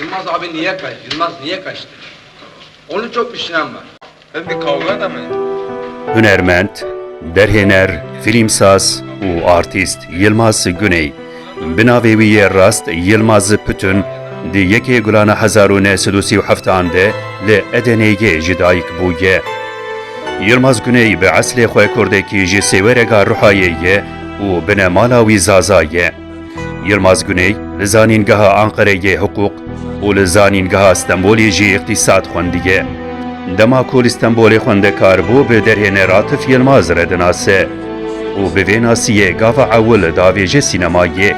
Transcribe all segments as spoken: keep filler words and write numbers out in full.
Yılmaz abi niye kaç? Yılmaz niye kaçtı? Onu çok düşünen var. Ben bir kavga adamıyım. Hunermend, derhêner, fîlmsaz û artîst Yilmaz Guney, bi navê wî yê rast Yilmaz Putun, di yekê Gulana hezar û neh sed û sî û heft de li Edeneyê ji dayik bûye. Yilmaz Guney bi eslê xwe kurdekî ji Sêwerega Ruhayê ye û binemala wî Zaza ye. Yilmaz Guney li Zanîngeha Anqereyê hiqûq û li Zanîngeha Stenbolê jî îqtîsad xwendiye. Dema ku li Stenbolê xwendekar bû, bi derhêner Atif Yilmaz re dinase û bi vê nasiyê gava ewil davêje sînemayê.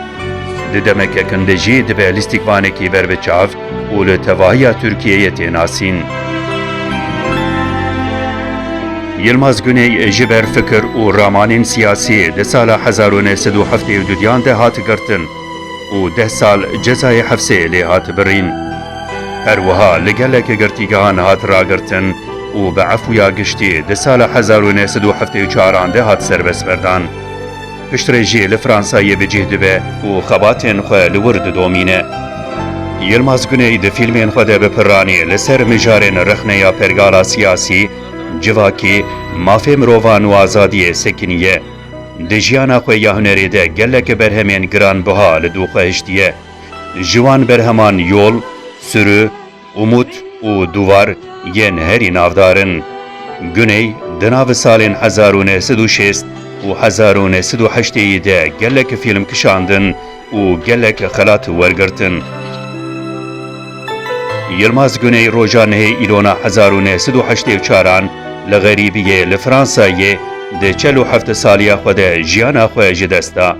Di demeke kin de jî dibe lîstikvanekî berbiçav û li tevahiya Tirkiyeyê tê nasîn. Yilmaz Guney ji ber fikir û ramanên siyasî di sala hezar û neh sed û heftê û duyan de hat girtin û deh sal cezayê hefsê lê hat birîn. Her wiha li gelek girtîgehan hat ragirtin û bi efûya giştî di sala hezar û neh sed û heftê û çaran de hat serbestberdan. Piştre jî li Fransayê bi cih dibe û xebatên xwe li wir didomîne. Yilmaz Guney di fîlmên xwe de bi piranî li ser mijarên rexneya pergala siyasî, civakî, mafê mirovan û azadiyê sekiniye. Di jiyana xwe ya hunerê de gelek berhemên giranbiha li dû xwe hiştiye. Ji wan berheman Yol, Sürü, Umut û Duvar yên herî navdar in. Guney di nav salên hezar û neh sed û şêst û hezar û neh sed û heştê de gelek fîlm kişandin û gelek xelat wergirtin. Yilmaz Guney roja nehê Îlona hezar û neh sed û heştê û çaran li xerîbiyê li Fransayê di çel û heft saliya xwe de jiyana xwe ji dest da.